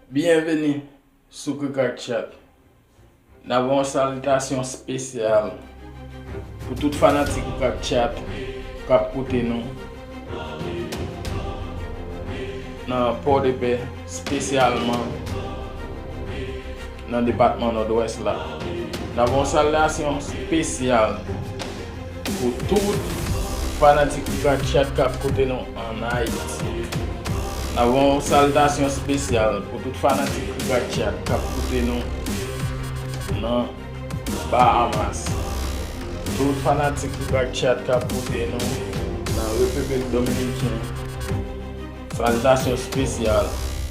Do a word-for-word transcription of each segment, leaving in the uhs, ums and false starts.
Byenveni sou Krikrak Chat. N ap yon salitasyon espesyal pou tout fanatik Krikrak Chat k ap koute nou nan Pòdepè, espesyalman nan depatman Nòdwès la. N ap yon salitasyon espesyal pou tout fanatik Krikrak Chat k ap koute nou ann Ayiti. N ap yon salitasyon espesyal pou tout fanatik Krikrak Chat k ap koute nou nan Bahamas. Tout fanatik Krikrak Chat k ap koute nou nan Repiblik Dominiken. Salitasyon espesyal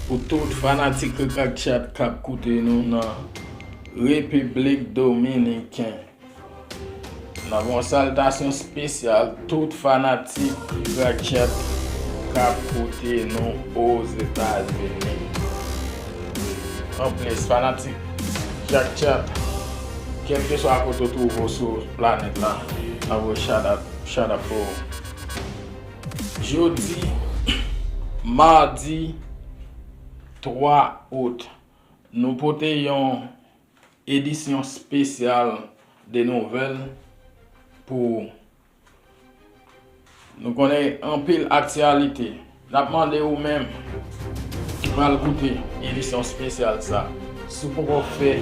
pou tout fanatik Krikrak Chat k ap koute nou nan Repiblik Dominiken. N ap yon salitasyon espesyal tout fanatik Krikrak Chat k ap koute nou Ozetazini. Anplis, fanatik Krikrak Chat, kèlkeswa kote w twouve w sou planèt la, n ap voye shout out, shout out pou ou. Jodi, madi twa out, nou pote yon edisyon espesyal de nouvèl pou ou. Nou konnen anpil aktyalite. N ap mande ou menm ki pral koute edisyon espesyal sa, si w poko fè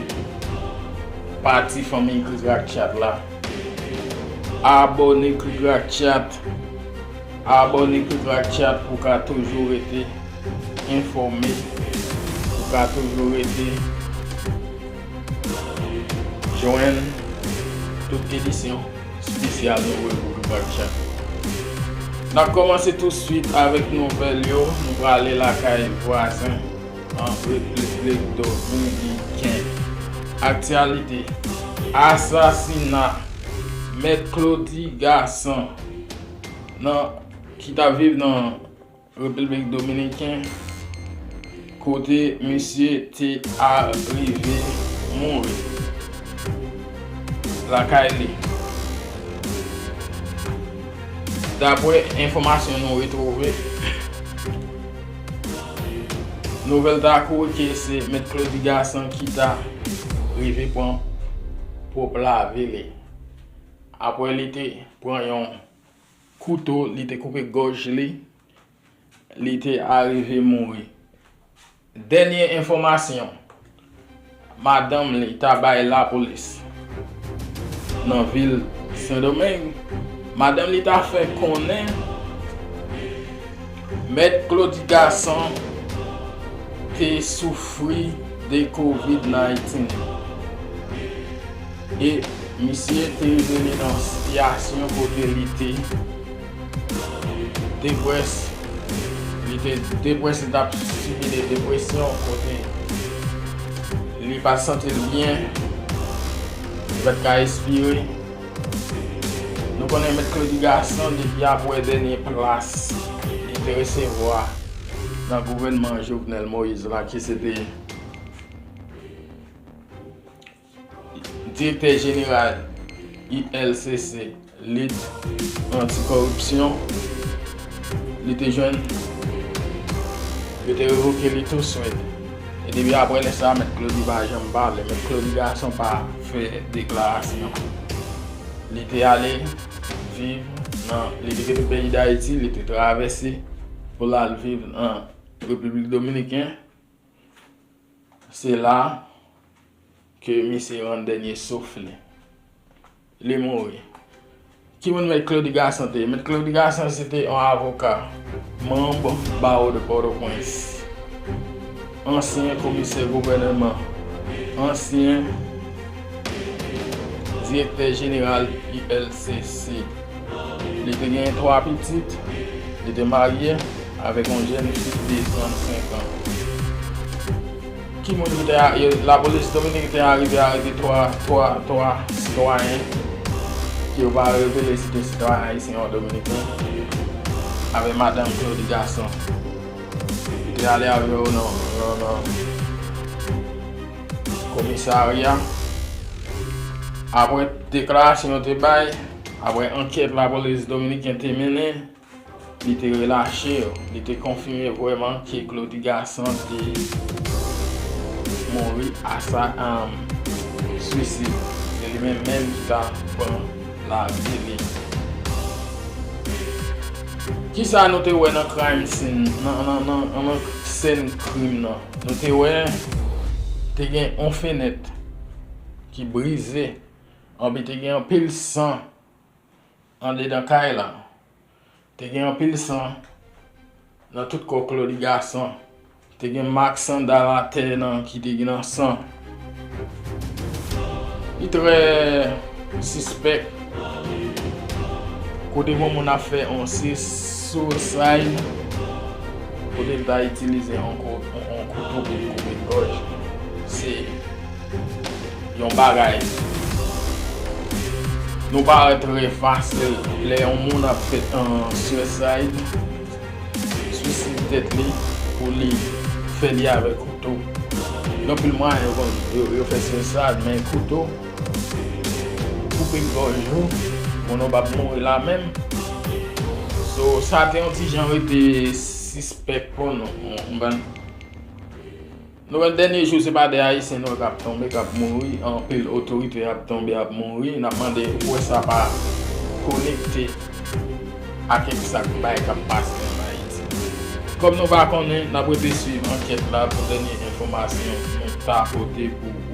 pati fanmi Krikrak Chat la, abòne Krikrak Chat. Abòne Krikrak Chat pou w ka toujou rete enfòme, pou w ka toujou rete jwenn tout edisyon espesyal nou voye pou Krikrak Chat. N ap kòmanse touswit avèk nouvèl yo, nou prale lakay vwazen an Repiblik Dominiken. Aktyalite, asasina Mèt Claudy Garçon nan, ki t ap viv nan Repiblik Dominiken, kote misye te arive mouri lakay li. Dapre enfòmasyon nou retwouve, nouvèl ta kouri ke se Mèt Claudy Garçon ki ta rive pran pwòp lavi li. Apre li te pran yon kouto, li te koupe gòj li, li te arive mouri. Dènye enfòmasyon madanm li ta bay lapolis nan vil Sendomeng, madanm li ta fè konnen Mèt Claudy Garçon te soufri de kovid diznèf. E misye te rive li nan sitiyasyon kote li te deprès, li te deprès, li t ap sibi de depresyon, kote li pa t santi l byen, li pa t ka respire. Nou konnen Mèt Claudy Garçon depi apre dènye plas li te resevwa nan gouvènman Jovenel Moïse la, ki se te direktè jeneral U L C C, lit antikoripsyon, li te jwenn, yo te revoke li touswit. E depi apre lè sa, Mèt Claudy pa janm pale. Mèt Claudy Garçon pa fè deklarasyon. Li te ale viv nan, li te kite peyi Dayiti, li te travèse pou l al viv nan Repiblik Dominiken. Se la ke misye rann dènye souf li. Li mouri. Ki moun Mèt Claudy Garçon te ye? Mèt Claudy Garçon se te yon avoka, manm Bawo de Pòtoprens, ansyen komisè gouvènman, ansyen direktè jeneral U L C C. Li te gen twa pitit, li te marye avèk yon jèn fi de trannsenk an. Ki moun ki te a-, yo, lapolis Dominik te arive arete twa, twa, twa sitwayen ke yo pa revele si te sitwayen ayisyen ou dominiken, avèk madanm Claudy Garçon. Li te ale avè yo nan, nan, nan komisarya. Apre deklarasyon yo te bay, apre ankèt lapolis dominiken te mennen, li te relache yo. Li te konfime vrèman ke Claudy Garçon te mouri asa, um, swisid. Se li menm menm ki ta pran lavi li. Kisa nou te wè nan crime scene, nan, nan, nan, nan sèn krim nan? Nou te wè te gen yon fenèt ki brize, anpi te gen anpil san andedan kay la. Te gen anpil san nan tout kò Claudy Gason. Te gen mak sandal atè nan ki te gen nan san. Li trè sispèk. Kote yon moun ap fè yon suicide, kote l ta itilize yon kou-, yon, yon kouto pou l koupe gòj. Se yon bagay nou pa wè trè fasil lè yon moun ap fè, uh, suicide, swisid tèt li, pou li fè li avèk kouto. Gen anpil mwayen yo konn, yo, yo fè suicide, men kouto, koupe gòj ou, moun nan p ap mouri la menm. So, sa te yon ti jan rete sispèk pou nou. Nou konprann? Nou wè dènye jou, se pa de Ayisyen nou wè k ap tonbe, k ap mouri, anpil otorite ap tonbe, ap mouri. N ap mande, ou kwè sa pa konekte ak kèk sa k bay k ap pase ann Ayiti? Kòm nou pa konnen, n ap rete swiv ankèt la pou dènye enfòmasyon nou ta pote pou ou.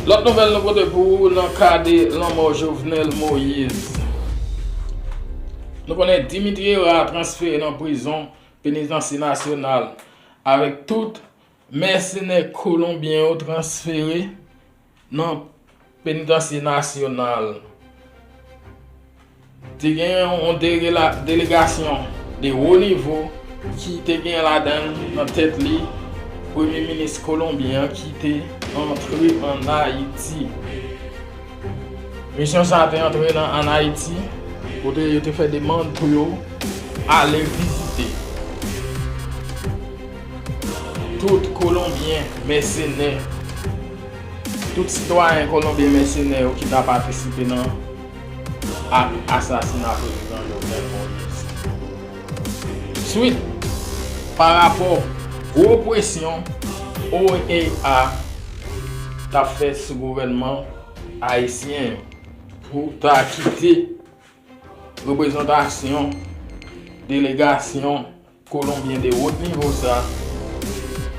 Lòt nouvèl nou pote pou ou nan ka de lanmò Jovenel Moïse. Nou konnen Dimitri Hérard transfere nan prizon Penitansye Nasyonal avèk tout mèsenè kolonbyen yo transfere nan Penitansye Nasyonal. Te gen yon degela-, delegasyon de wo nivo ki te gen ladan l nan tèt li Premye Minis kolonbyen an ki te antre ann Ayiti. Misyon sa a te antre nan, ann Ayiti, kote yo te fè demann pou yo ale vizite tout Kolonbyen mèsenè, tout sitwayen kolonbyen mèsenè yo ki ta patisipe nan ak asasina Prezidan Jovenel Moïse. Swit, pa rapò gwo presyon O E A t ap fè sou gouvènman ayisyen pou ta kite reprezantasyon delegasyon kolonbyen de wot nivo sa,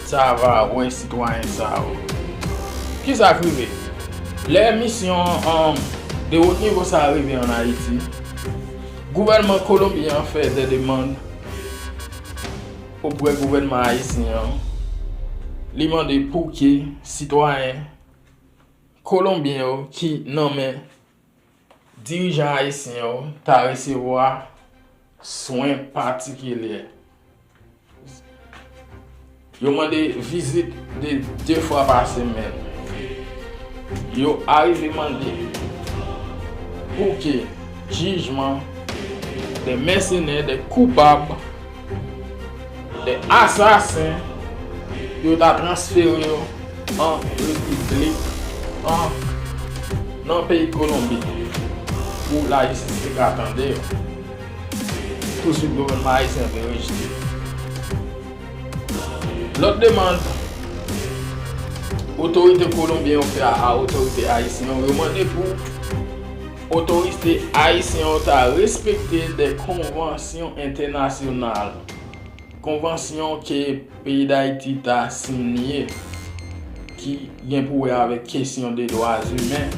sa va wè sitwayen sa yo. Kisa k rive? Lè misyon, um, de wot nivo sa rive ann Ayiti, gouvènman kolonbyen an fè de demann oprè gouvènman ayisyen an. Li mande pou ke sitwayen kolonbyen yo ki nan men dirijan ayisyen yo ta resevwa swen patikilye. Yo mande vizit de de fwa pa semèn. Yo arive mande pou ke jijman de mèsenè, de koupab, de asasen, yo ta transfere yo an repiblik, an, nan peyi Kolonbi, pou lajistis te ka tande yo. Touswit, gouvènman ayisyen te rejte. Lòt demann otorite kolonbyen yo fè a, a otorite ayisyen yo, yo mande pou otorite ayisyen yo ta respekte de konvansyon entènasyonal, konvansyon ke peyi Dayiti ta siyen, ki gen pou wè avèk kesyon de dwa imen,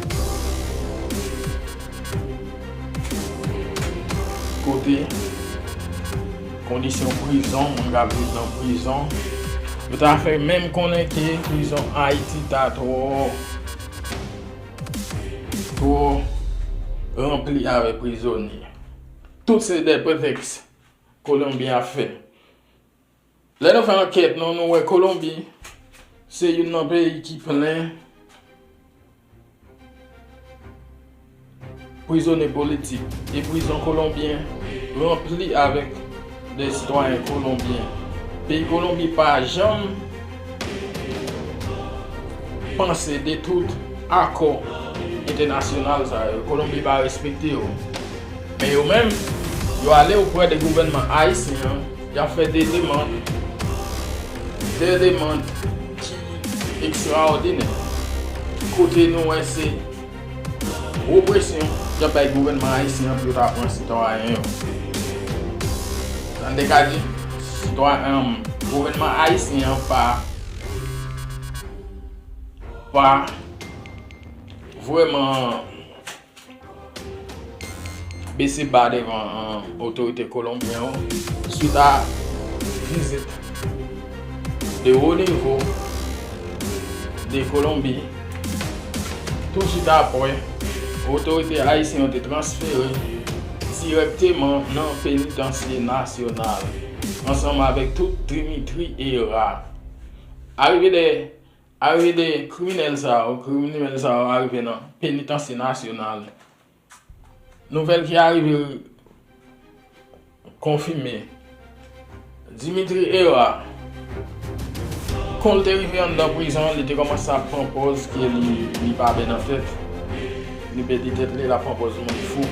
kote kondisyon prizon, moun k ap viv nan prizon, yo ta fè menm konnen ke prizon Ayiti ta twò, twò ranpli avèk prizonye. Tout se de pretèks Kolonbi ap fè. Lè nou fè ankèt nou, nou wè Kolonbi se youn nan peyi ki plen prizonye politik, e prizon kolonbyen ranpli avèk de sitwayen kolonbyen. Peyi Kolonbi pa janm panse de tout akò entènasyonal sa yo. Kolonbi pa respekte yo. Men yo menm, yo ale oprè de gouvènman ayisyen an, y ap fè de demann, de demann ki ekstraòdinè, kote nou wè se gwo presyon y ap bay gouvènman ayisyen an pou yo ta pran sitwayen yo. Sa n te ka di, sitwayen, gouvènman ayisyen an pa, pa vrèman bese ba devan, an, otorite kolonbyen yo swit a vizit de wo nivo de Kolonbi. Touswit apre, otorite ayisyen yo te transfere dirèkteman nan penitansye nasyonal ansanm avèk tout Dimitri Herard. Arive de Arive de kriminèl sa yo, kriminèl sa yo arive nan penitansye nasyonal. Nouvèl ki arive konfime Dimitri Herard, kon l te rive anndan prizon an, li te kòmanse ap pran pòz ke li, li pa byen nan tèt. Li pèdi tèt li, l ap pran pòz moun fou.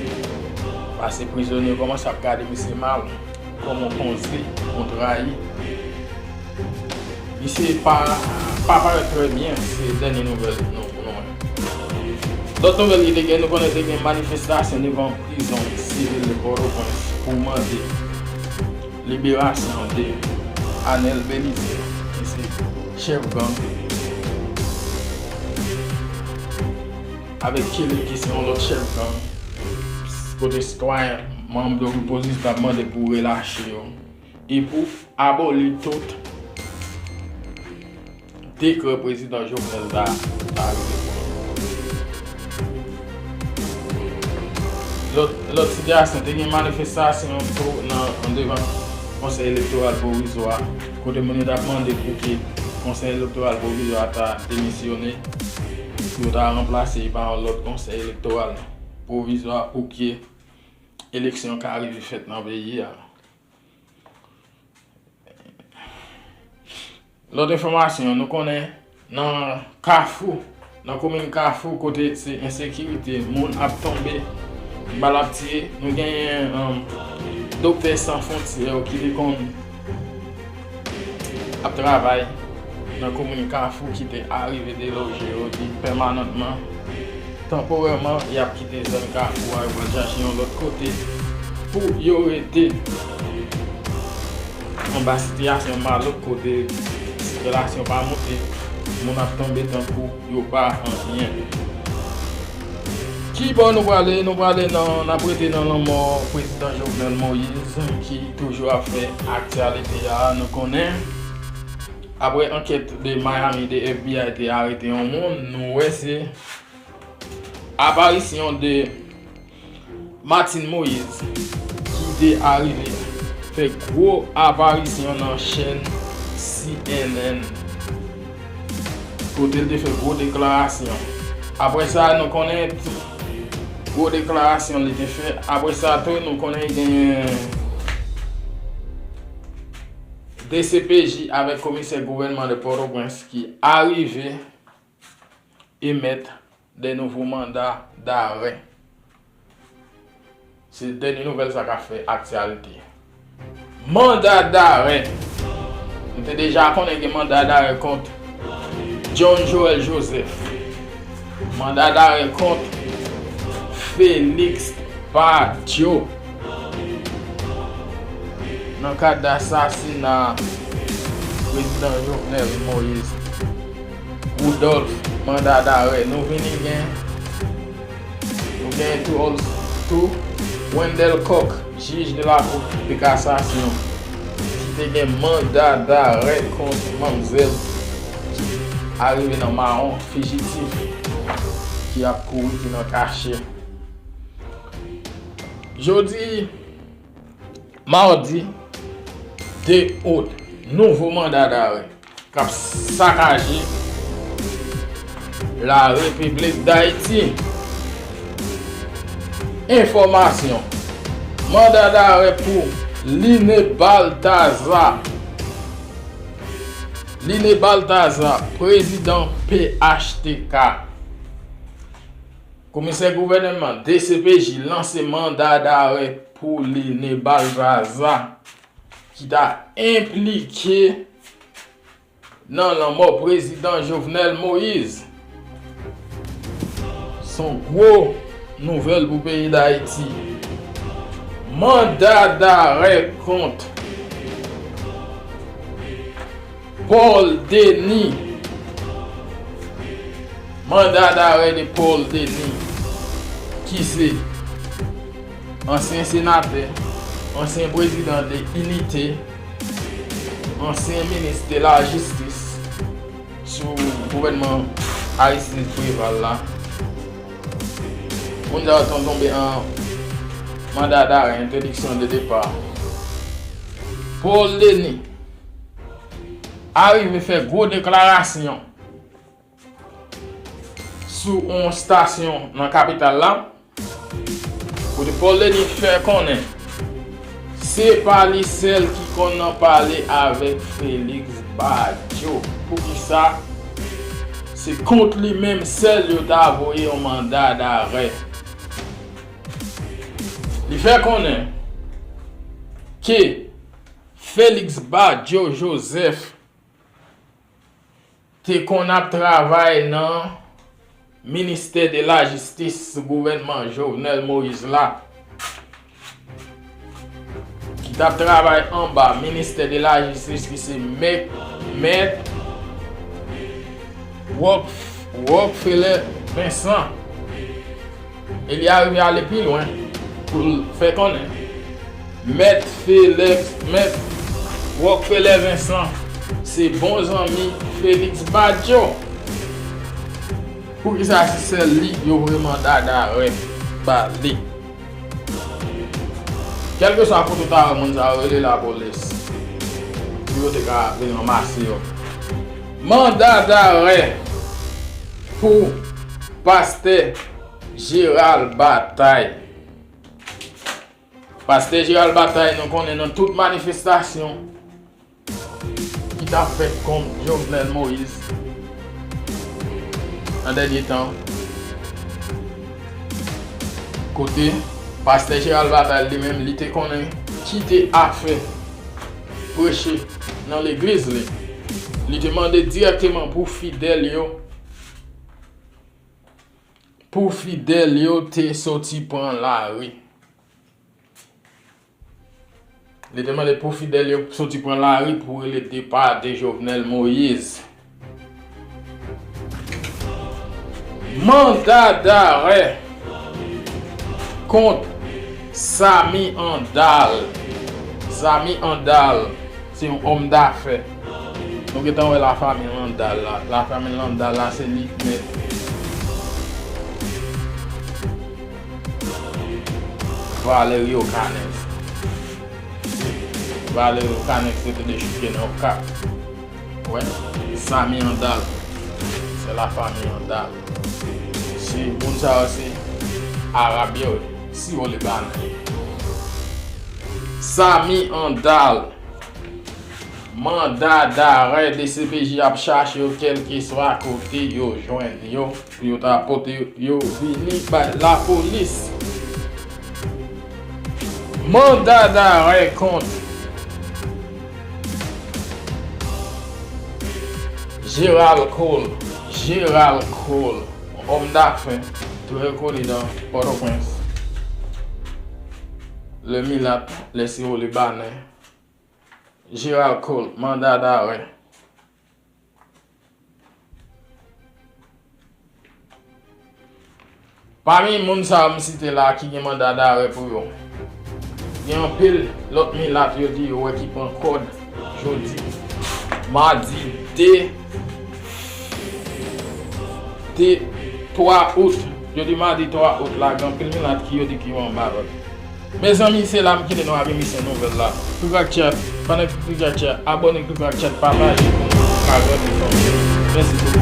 Paske prizonye yo kòmanse ap gade misye mal, kòm yon konze, yon trayi. Misye pa, pa parèt trè byen, se dènye nouvèl nou, nou wè. Lòt nouvèl ki te gen, nou konnen te gen manifestasyon devan prizon sivil de Pòtoprens pou mande liberasyon de Anel Belizaire, ki se chèf gang, avèk Kelly, ki se yon lòt chèf gang, kote sitwayen, manm de opozisyon t ap mande pou relache yo e pou aboli tout dekrè prezidan Jovenel ta, ta rive pran. Lòt, lòt sitiyasyon, te gen manifestasyon tou nan, andevan Konsèy Elektoral Pwovizwa, kote moun yo t ap mande pou ke Konsèy Elektoral Pwovizwa ta demisyone, pou yo ta ranplase li pa yon lòt Konsèy Elektoral Pwovizwa pou ke eleksyon ka rive fèt nan peyi a. Lòt enfòmasyon, nou konnen nan Kafou, nan komin Kafou, kote se ensekirite, moun ap tonbe, bal ap tire, nou genyen, um, Doktè San Fwontyè ki te konn ap travay nan komin Kafou ki te arive deloje yo di pèmanantman, tanporèman, y ap kite zòn Kafou a, yo pral chache yon lòt kote pou yo rete. Anba sitiyasyon malouk kote sikilasyon pa moute, moun ap tonbe tankou yo pa anyen. Ki bò nou prale? Nou prale nan, n ap rete nan lanmò prezidan Jovenel Moïse ki toujou ap fè aktyalite a. Nou konnen, apre ankèt de Miami, de F B I te arete yon moun, nou wè se aparisyon de Martine Moïse, ki te arive fè gwo aparisyon nan chèn C N N, kote l te fè gwo deklarasyon. Apre sa, nou konnen gwo deklarasyon li te fè. Apre sa tou, nou konnen genyen D C P J avèk komisè gouvènman de Pòtoprens ki arive emèt de nouvo manda darè. Se dènye nouvèl sa k ap fè aktyalite. Manda darè. Nou te deja konnen gen manda darè kont John Joël Joseph. Manda darè kont Félix Badio. Nan kad asasina prezidan Jovenel Moïse, Rudolph, manda darè, nou vini gen, nou gen tou, tou Wendell Coq, jij de la Cour de cassation, ki te gen manda darè kont manmzèl ki arive nan mawon, fijitif, ki ap kouri, ki nan kache. Jodi, mawdi de out, nouvo manda darè k ap sakaje la Repiblik Dayiti. Enfòmasyon, manda darè pou Line Baltazar. Line Baltazar, prezidan P H T K. Komisè gouvènman, D C P J, lanse manda darè pou Line Baltazar, ki ta enplike nan lanmò prezidan Jovenel Moïse. Se yon gwo nouvèl pou peyi Dayiti. Manda darè kont Paul Denis. Manda darè de Paul Denis, ki se ansyen senatè, ansyen prezidan de Inite, ansyen minis de lajistis sou gouvènman Aristide Préval la. Moun sa yo tonbe an manda darè, entèdiksyon de depa. Paul Denis arive fè gwo deklarasyon sou yon estasyon nan kapital la, kote Paul Denis fè konnen se pa li sèl ki konn nan pale avèk Félix Badio. Poukisa se kont li menm sèl yo ta voye yon manda darè? Li fè konnen ke Félix Badio Joseph te konn ap travay nan ministè de lajistis sou gouvènman Jovenel Moïse la, ki t ap travay anba ministè de lajistis, ki se mèt, mèt Rock-, Rockfeller Vincent. E li arive ale pi lwen pou l fè konnen Mèt Felèks, Mèt Rockfeller Vincent se bon zanmi Félix Badio. Poukisa se sèl li yo voye manda darè ba li? Kèlkeswa kote w ta wè moun sa yo, rele lapolis pou yo te ka vin ranmase yo. Manda darè pou pastè Gérald Bataille. Pastè Gérald Bataille, nou konnen nan tout manifestasyon ki t ap fèt kont Jovenel Moïse nan dènye tan, kote pastè Gérald Bataille li menm, li te konnen kite afè preche nan legliz li. Li te mande dirèkteman pou fidèl yo, pou fidèl yo te soti pran lari. Li te mande pou fidèl yo soti pran lari pou rele depa de Jovenel Moïse. Manda darè kont Samy Andal. Samy Andal se yon òm dafè. Nou gentan wè lafanmi Landal la. Lafanmi Landal la, se li k mèt Valerio Canex. Valerio Canex te dechouke nan Okap. Wè, Samy Andal. Se lafanmi Andal. Se moun sa yo, se Arab yo, si w le bann. Samy Andal. Manda darè D C P J ap chache yo kèlkeswa kote yo jwenn yo, pou yo ta pote yo vini bay lapolis. Manda darè kont Gérald Cole. Gérald Cole, homme d'affaires très connu dans Port-au-Prince. Le milat, le siro libanè. Gérald Cole, manda darè. Pami moun sa yo m site la ki gen manda darè pou yo, gen anpil lòt milat yo di yo wè ki pran kòd jodi madi de, de twa out. Jodi madi twa out la, gen anpil milat ki yo di ki yo anba lòd. Mezanmi, se la m kite nou ak emisyon nouvèl la. Klikrak tchèt, pandan ki klikrak tchèt, abòne, klikrak tchèt, pataje pou nou ka grandi fanmi. Mèsi bokou.